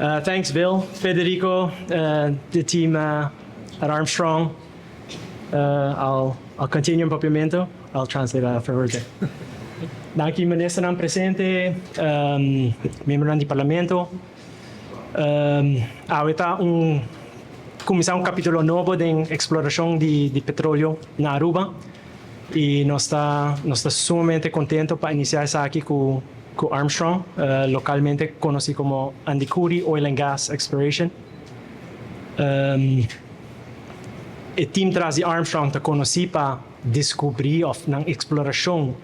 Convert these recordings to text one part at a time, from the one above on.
Thanks, Bill, Federico, the team at Armstrong. I'll continue in Papiamento. I'll translate afterwards. Danki, ministernan presente, miembronan di parlamento. Awe ta cuminsa un capitulo nobo di exploracion di petroleo na Aruba y nos ta sumamente contento pa inicia esaki cu Armstrong, localmente conoci como Andicuri Oil and Gas Exploration. E team tras di Armstrong ta conoci pa descubri of nan exploracion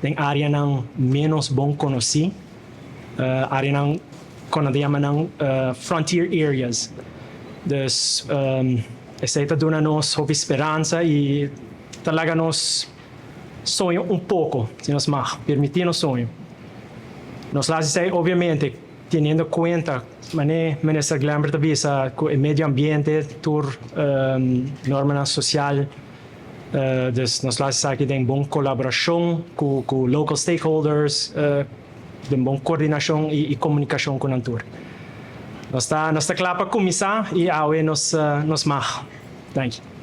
den areanan menos bon conoci, areanan cu nan yama nan frontier areas. Dus esey ta duna nos hopi speransa y ta laga nos soña un poco, si nos mag permiti nos soño. Nos ta haci, obviamente, teniendo cuenta, manera Minister Glenbert a bisa, cu e medio ambiente, tur norma social, dus nos ta haci aki den bon colaboracion cu local stakeholders, den bon coordinacion y comunicacion cu nan tur. Nos ta cla pa cuminsa y awe nos mag. Thank you.